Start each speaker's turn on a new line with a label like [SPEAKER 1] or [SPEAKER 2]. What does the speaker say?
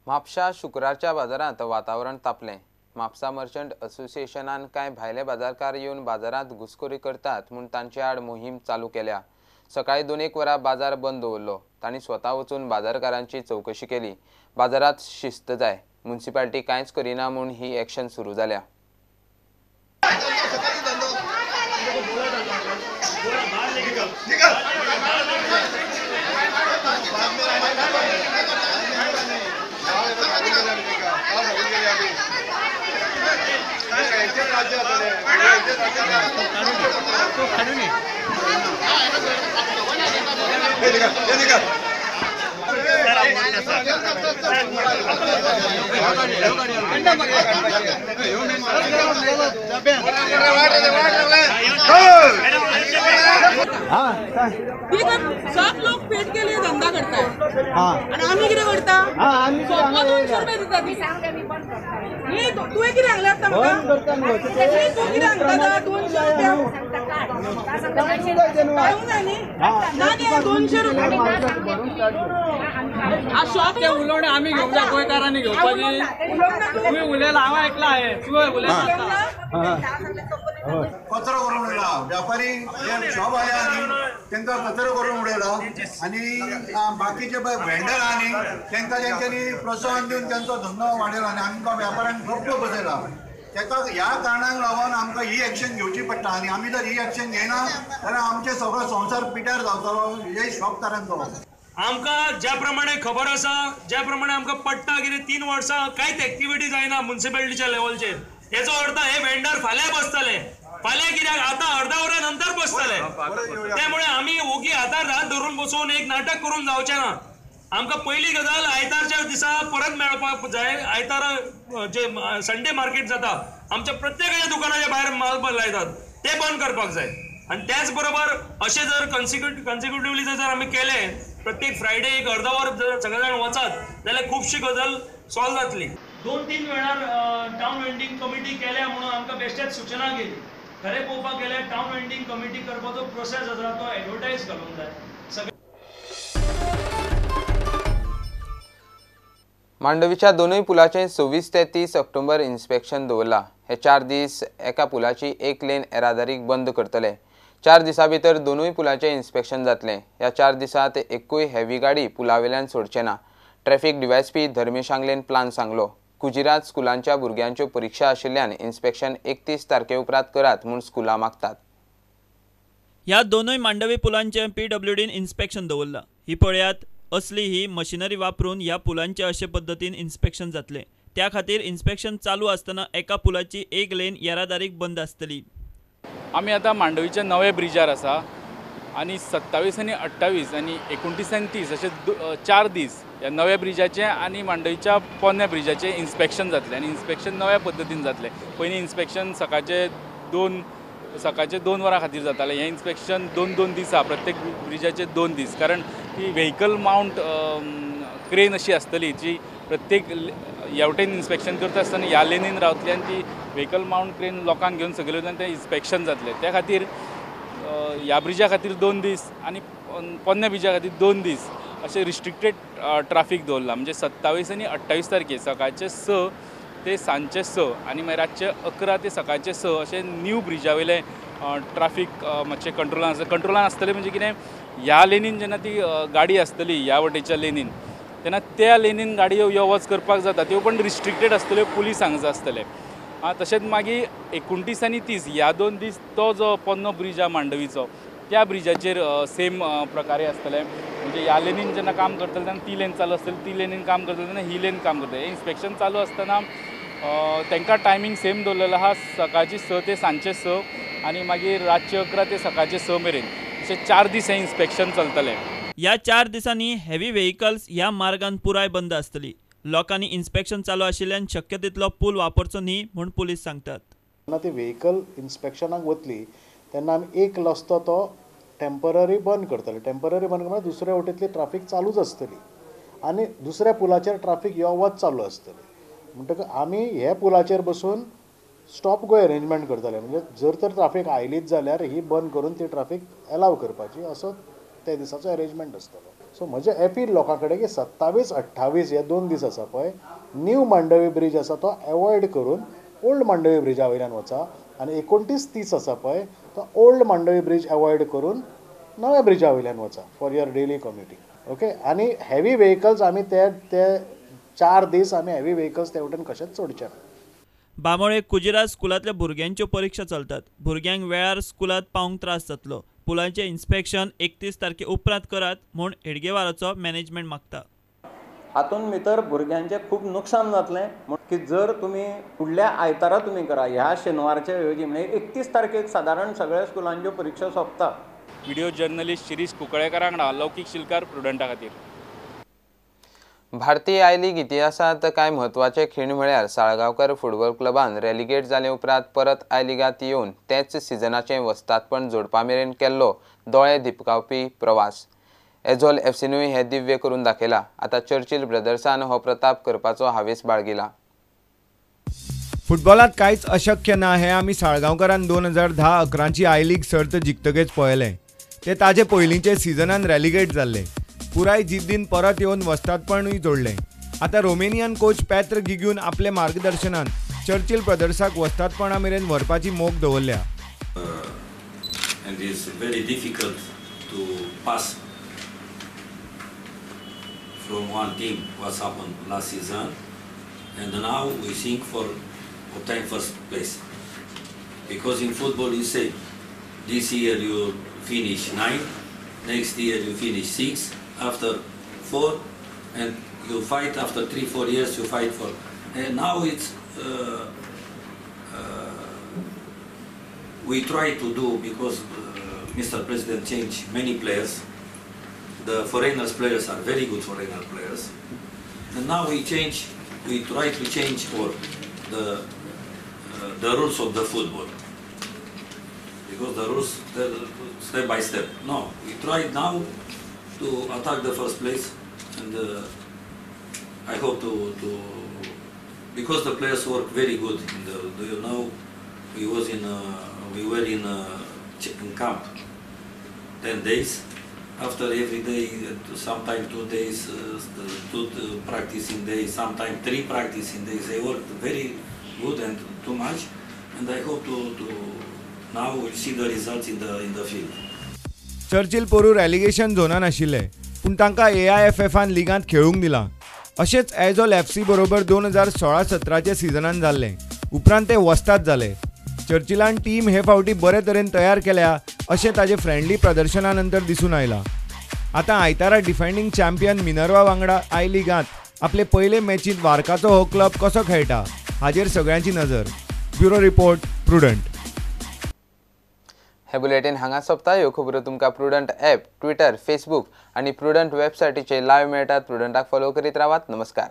[SPEAKER 1] म्हापशा शुक्रारच्या बाजारांत वातावरण तापलें. म्हापसा मर्चंट असोसिएशनान कांय भायले बाजारकार येवन बाजारांत घुसखोरी करतात म्हूण तांचे आड मोहीम चालू केल्या. सकाळी 2-1 वरां बाजार बंद दवरलो. तांणी स्वता वचून बाजारकारांची चवकशी केली. बाजारांत शिस्त जाय, म्युनिसिपालिटी कांयच करिना म्हूण ही एक्शन सुरू जाल्या.
[SPEAKER 2] सब लोग पेट के लिए धंधा करता है आणि आम्ही कितें करता? 200 रुपये दिता. तुवें कितें सांगलें आतां म्हाका? तूं कितें सांगता? 200 रुपया काडूंक जाय न्ही? ना गे 200 रुपया
[SPEAKER 3] ते उलोवणें आमी घेवंक जाय, गोंयकारांनी घेवपाची. तुवें उलयला हांव आयकलां हें, तुवें उलयला.
[SPEAKER 4] कचरो करून उडयला व्यापारी जे शॉप आहा न्ही तांकां कचरो करून उडयला आनी बाकीचे पळय व्हेंडर आहा न्ही तांकां तेंच्यांनी प्रोत्साहन दिवन तांचो धंदो वाडयला आनी आमकां व्यापाऱ्यांक गप्प बसयला. ताका ह्या कारणाक लागून आमकां ही एक्शन घेवची पडटा आनी आमी जर ही एक्शन घेयना जाल्यार आमचे सगळो संवसार पिड्ड्यार जावचो हे शॉपकारांचो.
[SPEAKER 5] आमकां ज्या प्रमाणे खबर आसा, ज्या प्रमाणे आमकां पडटा कितें 3 वर्सां कांयच एक्टिविटी जायना म्युनिसिपालिटीच्या लेवलचेर, हेचो अर्थ हे वेंडर फाल्यां बसतले. फाल्यां कित्याक आतां अर्धा वरां नंतर बसतले. त्यामुळे आमी ओगी हातार हात धरून बसून एक नाटक करून जावचें ना. आमकां पयली गजाल आयतारच्या दिसा परत मेळपाक जाय. आयतारा जे संडे मार्केट जाता आमच्या प्रत्येकाच्या दुकानाच्या भायर माल लायतात ते बंद करपाक जाय. आनी त्याच बरोबर अशें जर कन्सिक्युटिवली जर आमी केलें प्रत्येक फ्रायडे एक अर्धा वर जर सगळे जाण वचत जाल्यार खुबशी गजाल सॉल्व जातली. 2-3 वेळार टावन वेंडिंग कमिटी केल्या म्हणून आमकां बेश्टेच सुचना गेली. खरें पळोवपाक गेल्यार टावन वेंडिंग कमिटी करपाचो प्रोसेस आसा तो एडवर्टायज घालूंक जाय.
[SPEAKER 1] मांडवीच्या दोनूय पुलाचें 26 ते 30 ऑक्टोबर इन्स्पेक्शन दवरला. हे 4 दीस एका पुलाची 1 लेन येरादारीक बंद करतले. 4 दिसां भितर दोनूय पुलाचें इन्स्पेक्शन जातलें. ह्या 4 दिसांत एकूय हेवी गाडी पुलावेल्यान सोडचे ना. ट्रॅफिक डीवायएसपी धर्मेश आंगलेन प्लान सांगलो. गुजरात स्कुलांच्या भुरग्यांच्यो परिक्षा आशिल्ल्यान इन्स्पेक्शन 31 तारखे उपरांत करात म्हूण स्कुलां मागतात.
[SPEAKER 6] ह्या दोनूय मांडवी पुलांचें पीडब्ल्यूडीन इन्स्पेक्शन दवरलां. ही पळयात असली ही मशिनरी वापरून ह्या पुलांचें अशे पद्दतीन इन्स्पेक्शन जातलें. त्या खातीर इन्स्पेक्शन चालू आसतना एका पुलाची 1 लेन येरादारीक बंद आसतली.
[SPEAKER 7] आमी आतां मांडवीच्या नव्या ब्रिजार आसा आनी 27 आनी 28 आनी 29 आनी 30 अशे 4 दीस ह्या नव्या ब्रिजाचें आनी मांडवीच्या पोन्न्या ब्रिजाचें इन्स्पेक्शन जातलें आनी इन्स्पेक्शन नव्या पद्दतीन जातलें. पयलीं इन्स्पेक्शन सकाळचे 2 वरां खातीर जातालें. हें इन्स्पेक्शन 2-2 दिसा प्रत्येक ब्रिजाचे 2 दीस, कारण ती व्हेकल मावंट क्रेन अशी आसतली जी प्रत्येक ह्या वटेन इन्स्पेक्शन करता आसतना ह्या लेनीन रावतली आनी ती व्हेकल मावंट क्रेन लोकांक घेवन सगळे वयल्यान तें इन्स्पेक्शन जातलें. त्या खातीर ह्या ब्रिजा खातीर 2 दीस आनी पोन्न्या ब्रिजा खातीर 2 दीस अशें रिस्ट्रिक्टेड ट्राफीक दवरलां. म्हणजे 27 आनी 28 तारखेर सकाळचे 6 ते सांजचे 6 आनी मागीर रातचे 11 ते सकाळचे 6 अशें न्यू ब्रिजा वयलें ट्राफीक मातशें कंट्रोलान आसता. कंट्रोलान आसतलें म्हणजे कितें, ह्या लेनीन जेन्ना ती गाडी आसतली ह्या वटेच्या लेनीन तेन्ना त्या लेनीन गाडयो यो वच करपाक जाता, त्यो पण रिस्ट्रिक्टेड आसतल्यो, पुलीस हांगासर आसतले. तशेंच मागीर 29 आनी 30 ह्या 2 दीस तो जो पोन्नो ब्रिज आहा मांडवीचो त्या ब्रिजाचेर सेम प्रकारे आसतलें. म्हणजे ह्या लेनीन जेन्ना काम करतले तेन्ना ती लेन चालू आसतली, ती लेनीन काम करतले तेन्ना ही लेन काम करतले. इन्स्पेक्शन चालू आसतना तांकां टायमींग सेम दवरलेलो आहा, सकाळची 6 ते सांजचे 6 आनी मागीर रातचे 11 ते सकाळचे 6 मेरेन अशे 4 दीस हें इन्स्पेक्शन चलतलें.
[SPEAKER 6] ह्या 4 दिसांनी हेवी व्हेकल्स ह्या मार्गान पुराय बंद आसतली. लोकांनी इन्स्पेक्शन चालू आशिल्ल्यान शक्य तितलो पूल वापरचो न्ही म्हूण पुलीस सांगतात.
[SPEAKER 8] जेन्ना ती व्हेकल इन्स्पेक्शनाक वतली तेन्ना आमी एक रस्तो तो टेम्पररी बंद करतले. टेम्पररी बंद करता दुसऱ्या वटेंतली ट्राफीक चालूच आसतली आनी दुसऱ्या पुलाचेर ट्राफीक यो वच चालू आसतली. म्हणटकच आमी हे पुलाचेर बसून स्टॉप गो अरेंजमेंट करतले. म्हणजे जर तर ट्राफीक आयलीच जाल्यार ही बंद करून ती ट्राफीक एलाव करपाची असो त्या दिसाचो अरेंजमेंट आसतलो. सो म्हजें अपील लोकां कडेन की 27 28 हे 2 दीस आसा पळय, न्यू मांडवी ब्रिज आसा तो एवॉयड करून ओल्ड मांडवी ब्रिजा वयल्यान वचा आनी 29 30 आसा पळय तो ओल्ड मांडवी ब्रिज एवॉयड करून नव्या ब्रिजा वयल्यान वचा for your daily commuting. Okay, आनी हेवी व्हेकल्स आमी ते ते 4 दीस आमी हेवी व्हेकल्स ते वटेन कशेंच सोडचे ना.
[SPEAKER 6] बांबोळे कुजिरा स्कुलांतल्या भुरग्यांच्यो परिक्षा चलतात. भुरग्यांक वेळार स्कुलांत पावंक त्रास जातलो. पुलांचें इन्स्पेक्शन 31 तारखे उपरांत करात म्हूण हेडगेवाराचो मॅनेजमेंट मागता.
[SPEAKER 9] हातूंत भितर भुरग्यांचें खूब नुकसान जातलें की जर तुमी फुडल्या आयतारा तुमी करा, ह्या शेनवारच्या ऐवजी म्हणजे 31 तारखेक सादारण सगळ्या स्कुलांच्यो परिक्षा सोंपता.
[SPEAKER 7] व्हिडिओ जर्नलिस्ट शिरीष कुंकळेकर वांगडा लौकीक शिलकार, प्रुडंटा खातीर.
[SPEAKER 1] भारतीय I लीग इतिहासांत कांय म्हत्वाचे खीण म्हळ्यार साळगांवकर फुटबॉल क्लबान रेलिगेट जाले उपरांत परत I लिगांत येवन तेच सिजनाचें वस्तादपण जोडपा मेरेन केल्लो दोळे दिपकावपी प्रवास. एझोल एफसीनूय हें दिव्य करून दाखयला. आतां चर्चिल ब्रदर्सान हो प्रताप करपाचो हावेस बाळगिला.
[SPEAKER 10] फुटबॉलांत कांयच अशक्य ना हें आमी साळगांवकरान 2010-11ची I लीग सर्त जिखतकच पळयलें. ते ताजे पयलींचे सिजनान रेलिगेट जाल्ले. पुराय जिद्दीन परत येवन वस्तादपणूय जोडलें. आतां रोमेनियन कोच पॅत्र गिग्यून आपले मार्गदर्शनान चर्चिल ब्रदर्साक वस्तादपणा मेरेन व्हरपाची मोख दवरल्या.
[SPEAKER 11] And it's very difficult to pass from one team what's happened last season, and now we think for obtain first place, because in football you say this year you finish 9, next year you finish 6, after 4, and you fight after 3-4 years you fight for. And now it's we try to do, because Mr. President changed many players. The foreigners players are very good foreigner players, and now we change. We try to change all the rules of the football, because the rules step by step. No, we try now to attack the first place, and I hope to because the players work very good. In the, do you know, we was in we were in camp 10 days. After every day, sometimes 2 days, 2 practicing days, sometimes 3 practicing days. They worked very good and too much, and I hope to now we'll see the results in the field.
[SPEAKER 10] Churchill पोरू relegation झोनान आशिल्ले, पूण तांकां AIFFान लिगांत खेळूंक दिलां. अशेंच एझोल FC बरोबर 2016-17 सिजनान जाल्लें. उपरांत ते वस्ताद जाले. चर्चिलान टीम हे फावटी बरे तरेन तयार केल्या अशें ताजे फ्रेंडली प्रदर्शना नंतर दिसून आयलां. आतां आयतारा डिफेंडींग चॅम्पियन मिनर्वा वांगडा I लिगांत आपले पयले मॅचींत वार्काचो हो क्लब कसो खेळटा हाजेर सगळ्यांची नजर. Bureau report, Prudent.
[SPEAKER 1] हे बुलेटीन हांगा सोंपता. ह्यो खबरो तुमकां प्रुडंट ॲप, ट्विटर, फेसबूक आनी प्रुडंट वेबसायटीचेर लायव्ह मेळटात. प्रुडंटाक फॉलो करीत रावात. नमस्कार.